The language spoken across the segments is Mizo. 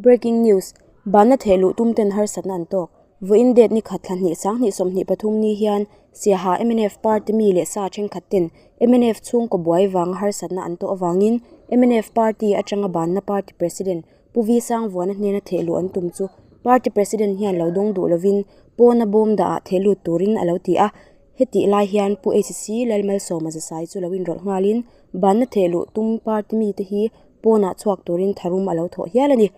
Breaking news, Banna theh luh tum ten harsatna an tawk. Vawiin date ni khat thla hnih sanghnih 23 ni hian Siaha mnf party mi leh sa thenkhat ten mnf chhungkaw buai vanga harsatna an tawh avangin mnf party atanga banna party president Pu Vi Sangvuana hnena theh luh an tum chu party president hian lo dawng duh lovin pawna bawm dahah theh lut turin a lo ti a. Hetih lai hian Pu HC Lalmalsawma Zasai chu lo inrawlh nghalin banna theh luh tum party mite hi pawnah chhuak turin tharum a lo thawh hial a ni.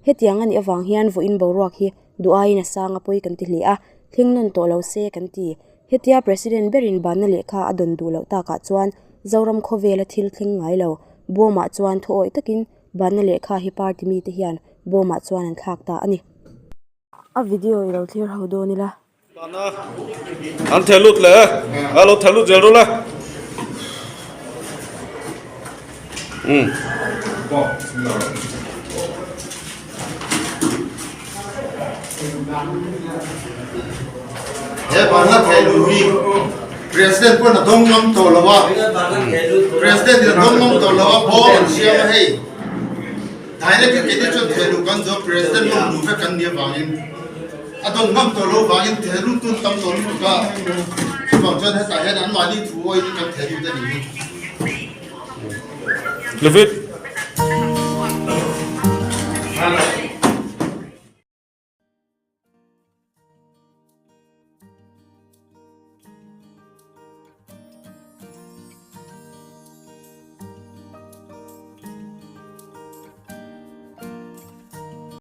Hetiang a nih avang hian vawiin boruak hi duh aiin a sang a pawi kan ti hle a, thleng nawn tawh lo se kan ti. Hetia President berin banna lehkha a dawn duh loh takah chuan Zoram khawvela thil thleng ngai lo bawmah chuan thuawih takin Banna lehkha hi party mite hian bawmah chuan an thlak ta a ni. A video i lo thlir ho dawn ila. Banna an theh lut leh a lo theh lut zel rawh le. Umm. He banna theh luh hi President pawn a dawng ngam tawh lo a, President in a dawng ngam tawh lo a, bawm an siam a hei. Direct in keini chuan theh luh kan zawh President lawm luh vek kan nih avangin a dawng ngam tawh lo vangin theh lut tun tam tawh lutuk a, chuvang chuan hetah hian anmahni thu awih hi kan theh lut a nih hi. Levit.